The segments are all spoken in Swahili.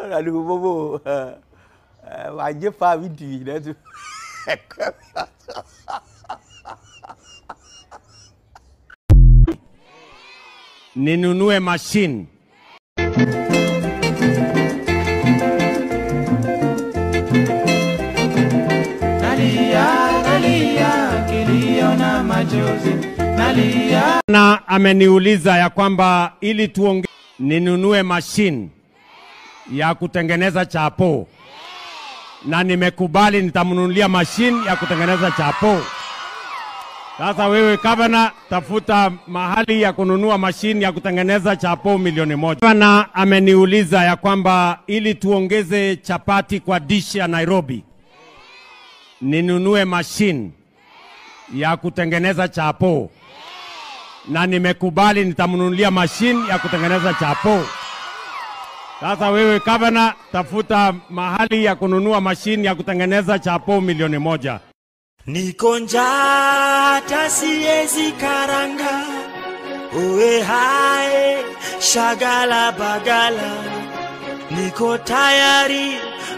Na wagye fa bi di na to. Ninunue machine. Nalia, nalia, kilio na machozi. Nalia. Na ameniuliza ya kwamba ili tuonge ninunue machine ya kutengeneza chapo. Na nimekubali nitamnunulia machine ya kutengeneza chapo. Sasa wewe gavana, tafuta mahali ya kununua machine ya kutengeneza chapo 1,000,000. Gavana ameniuliza ya kwamba ili tuongeze chapati kwa dish ya Nairobi, ninunue machine ya kutengeneza chapo. Na nimekubali nitamnunulia machine ya kutengeneza chapo. Sasa wewe gavana, tafuta mahali ya kununua machine ya kutengeneza chapo 1,000,000. Niko njaa hata siwezi karanga, oe hae shagala bagala, niko tayari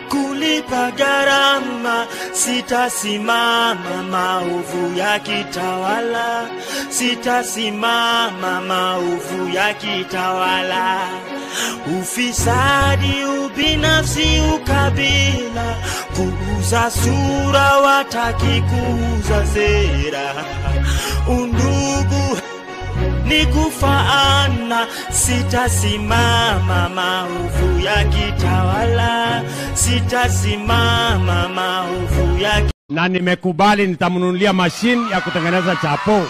kulipa gharama, sitasimama maovu yakitawala, sitasimama maovu yakitawala. Ufisadi, ubinafsi, ukabila, kuuza sura wataki kuuza sera, undugu ni kufaana, sitasimama maovu yakitawala, sitasimama maovu yakitawala. Na nimekubali nitamnunulia machine ya kutengeneza chapo.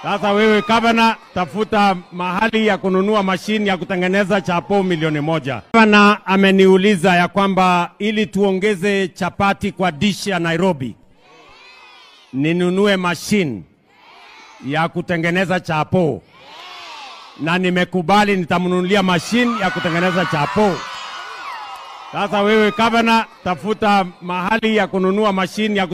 Sasa wewe gavana, tafuta mahali ya kununua machine ya kutengeneza chapo 1,000,000. Gavana ameniuliza ya kwamba ili tuongeze chapati kwa dish ya Nairobi, ninunue machine ya kutengeneza chapo. Na nimekubali nitamnunulia machine ya kutengeneza chapo. Sasa wewe gavana, tafuta mahali ya kununua machine ya